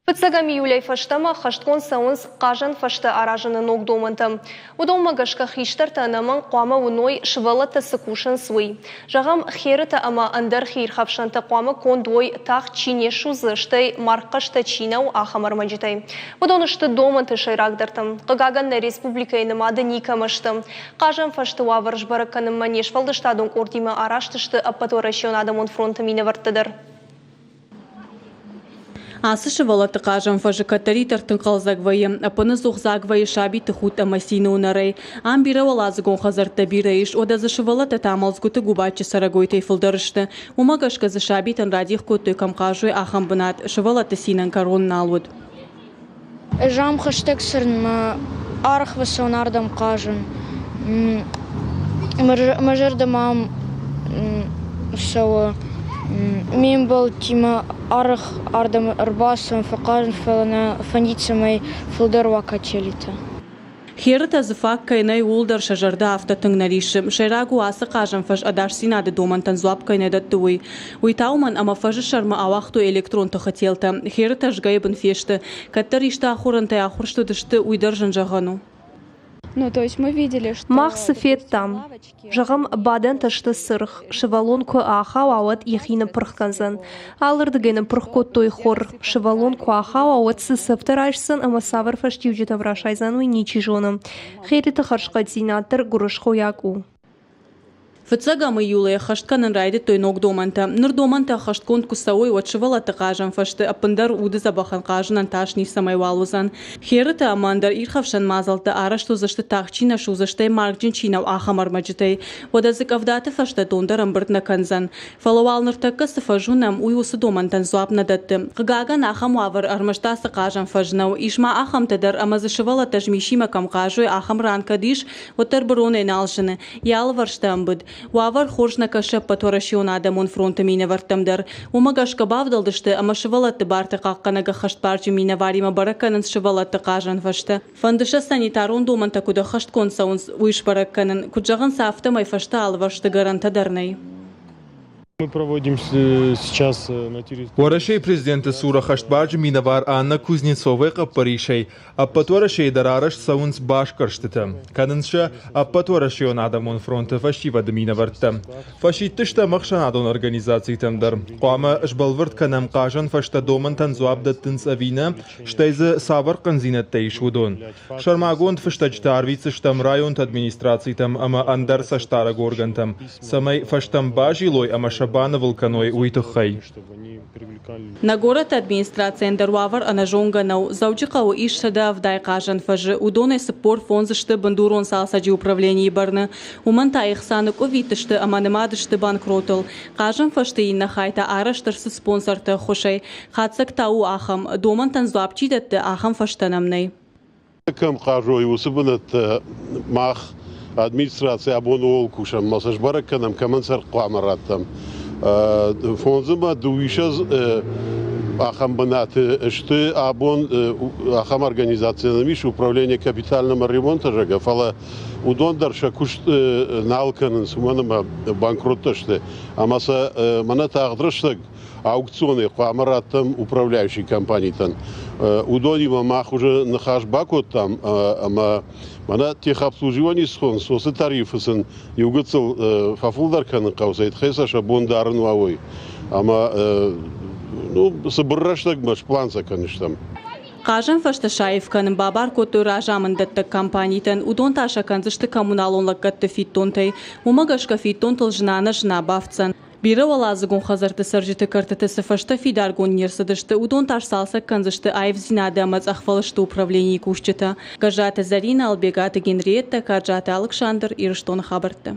Фыццӕгӕм июлӕй фӕстӕмӕ ӕххӕстгонд цӕуынц хъазӕн фӕзтӕ аразыны ног домӕнтӕ. Уыдонмӕ гӕсгӕ хистӕртӕ ӕнӕмӕнг хъуамӕ уыной, сывӕллӕттӕ цы кусынц, уый. Зӕгъӕм, херытӕ ӕмӕ ӕндӕр хиирхӕфсӕнтӕ хъуамӕ конд уой, тагъд чи не ссудзы, стӕй маргхъӕстӕ чи нӕу, ахӕм ӕрмӕджытӕй. Уыдон сты домӕнты сӕйрагдӕртӕ. Хъыгагӕн, нӕ республикӕйы нымады никӕмӕ сты. Хъазӕн фӕзты уавӕр сбӕрӕг кӕнынмӕ не сфӕлдыстадон къордимӕ араст сты Ӕппӕтуӕрӕсеон адӕмон фронты минӕвӕрттӕ дӕр. Ацы сывӕллӕтты хъазӕн фӕзы кӕддӕриддӕр тынг хъӕлдзӕг вӕййы. Ӕппыныдзух дзаг вӕййы сабиты худт ӕмӕ цины уынӕрӕй. Ам бирӕуӕладзыгон хӕдзӕрттӕ бирӕ ис, уӕдӕ дзы сывӕллӕттӕ та мӕлдзгуыты губаччы цӕрӕгойтӕй фылдӕр сты. Уымӕ гӕсгӕ дзы сабитӕн радих кодтой, кӕм хъазой, ахӕм бынат. Сывӕллӕтты цинӕн кӕрон нал уыд. Ӕз ам хӕстӕг цӕрынмӕ арӕх фӕцӕуын ардӕм хъазын. Мӕ зӕрдӕмӕ ам цӕуы. Ме мбӕлттимӕ арӕх ардӕм ӕрбацӕуын, фӕхъазын, фӕлӕ нӕ фӕндид, цӕмӕй фылдӕр уа качелитӕ. Херытӕ дзы фаг кӕй нӕй, ууыл дӕр сӕ зӕрдӕ афтӕ тынг нӕ риссы. Сӕйраг у, ацы хъазӕн фӕз ӕдасдзинады домӕнтӕн дзуапп кӕй нӕ дӕтты, уый. Уый та уымӕн, ӕмӕ фӕзы сӕрмӕ ауагътой электрон тыхы телтӕ. Херытӕ згӕйы бын фесты. Кӕддӕр исты ахорӕнтӕй ахуырст уыдысты, уый дӕр зын зӕгъӕн у. Мах цы федтам? Зӕгъӕм, бадӕнтӕ сты цыргъ, сывӕллон куы ахауа, уӕд йӕхи ныппырх кӕндзӕн. Алырдыгӕй ныппырх кодтой хур. Сывӕллон куы ахауа, уӕд цы цӕфтӕ райсдзӕн ӕмӕ цавӕр фӕстиуджытӕм расайдзӕн, уый ничи зоны. Хериты хӕрзхъӕддзинад дӕр гуырысхойаг у. Фыццӕгӕм июлы ӕххӕст кӕнын райдыдтой ног домӕнтӕ. Ныр домӕнтӕ ӕххӕстгонд куы цӕуой, уӕд сывӕллӕтты хъазӕн фӕзты ӕппындӕр уды дзӕбӕхӕн хъазынӕн тас ницӕмӕй уал уыдзӕн. Херытӕ ӕмӕ ӕндӕр ирхӕфсӕн мадзӕлттӕ арӕзт уыдзысты тагъд чи нӕ судзы, стӕй маргджын чи нӕу, ахӕм ӕрмӕджытӕй. Уӕдӕ дзы къӕвдаты фӕстӕ дон дӕр ӕмбырд нӕ кӕндзӕн. Фӕлӕ уал ныртӕккӕ цы фӕз уынӕм, уый уыцы домӕнтӕн дзуапп нӕ дӕтты. Хъыгагӕн, ахӕм уавӕр ӕрмӕст ацы хъазӕн фӕз нӕу. Ис ма ахӕмтӕ дӕр, ӕмӕ дзы сывӕллӕттӕ змисимӕ кӕм хъазой, ахӕм ран кӕд ис, уӕддӕр быронӕй нал зыны. Йӕ алывӕрстӕ ӕмбыд. Уавӕр хорз нӕ кӕсы Ӕппӕтуӕрӕсеон адӕмон фронты минӕвӕрттӕм дӕр. Уымӕ гӕсгӕ бавдӕлдысты ӕмӕ сывӕллӕтты барты хъахъхъӕнӕг ӕххӕстбарджын минӕваримӕ бӕрӕг кӕнынц сывӕллӕтты хъазӕн фӕзтӕ. Фӕнды сӕ санитарон домӕнтӕ куыд ӕххӕстгонд цӕуынц, уый сбӕрӕг кӕнын. Куыд зӕгъынц, афтӕмӕй фӕзты алывӕрсты гӕрӕнтӕ дӕр нӕй. Уӕрӕсейы президенты цур ӕххӕстбарджын минӕвар Анна Кузнецовайы хъӕппӕрисӕй ӕппӕт Уӕрӕсейы дӕр арӕзт цӕуынц басгӕрстытӕ. Кӕнынц сӕ Ӕппӕтуӕрӕсейон адӕмон фронты фӕсивӕды минӕвӕрттӕ. Фӕсидтыстӕм ӕхсӕнадон организацитӕм дӕр. Хъуамӕ сбӕлвырд кӕнӕм хъазӕн фӕстӕ домӕнтӕн дзуапп дӕттынц ӕви нӕ, стӕй дзы цавӕр хъӕндзинӕдтӕ ис, уыдон. Сӕрмагонд фыстӕджытӕ арвитдзыстӕм районты администрацитӕм ӕмӕ ӕндӕр цӕстдарӕг органтӕм, цӕмӕй фӕстӕм базилой ӕмӕ сӕ банывыл кӕной, уый тыххӕй. Нӕ горӕты администрацийӕн дӕр уавӕр ӕнӕзонгӕ нӕу. Дзӕуджыхъӕуы ис 170 хъазӕн фӕзы, уыдонӕй 45 сты бындурон цалцӕджы управленийы бӕрны. Уымӕн та ӕхца ныкъуыввитт сты ӕмӕ нымад сты банкротыл. Хъазӕн фӕзты иннӕ хай та арӕзт ӕрцыд спонсорты ӕххуысӕй. Хатдзӕг та у ахӕм: домӕнтӕн дзуапп чи дӕтты, ахӕм фӕзтӕ нӕм нӕй. Кӕм хъазой, уыцы бынӕттӕ мах администраци абон ууыл кусӕм, ӕмӕ сӕ сбӕрӕг кӕнӕм, кӕмӕн сӕ хъуамӕ раттӕм. Фондзы ӕмӕ дыууиссӕдз ахӕм бынаты сты абон ахӕм организаци нӕм ис, управление капитального ремонта, зӕгъгӕ, фӕлӕ уыдон дӕр сӕ куыст нал кӕнынц, уымӕн ӕмӕ банкроттӕ сты. Ӕмӕ сӕ мӕнӕ тагъд рӕстӕг аукционӕй хъуамӕ раттӕм управляющий компанитӕн. Уыдонимӕ мах уже ныхас бакодтам ӕмӕ мӕнӕ техобслуживание схонынц, уыцы тарифы сын иу гыццыл фӕфылдӕр кӕнын хъӕуы, цӕй сӕ сӕ бон дарын уа, уый. Ӕмӕ ну, цыбыр рӕстӕгмӕ сплан сӕ кӕныстӕм. Хъазӕн фӕзтӕ саив кӕнын бабар кодтой разамынддӕттӕг компанитӕн, уыдон та сӕ кӕндзысты коммуналон лӕггӕдты фиддонтӕй. Уымӕ гӕсгӕ фиддонтыл зына-нӕзына бафтдзӕн. Бирӕуӕладзыгон хӕдзӕртты цӕрджыты кӕртыты цы фӕзтӕ фидаргонд не рцыдысты, уыдон та сцалцӕг кӕндзысты аивдзинады ӕмӕ цъӕхфӕлысты управленийы кусджытӕ. Гӕззаты Зӕринӕ, Ӕлбегаты Генриеттӕ, Каджаты Алыксандр, Ирыстоны хабӕрттӕ.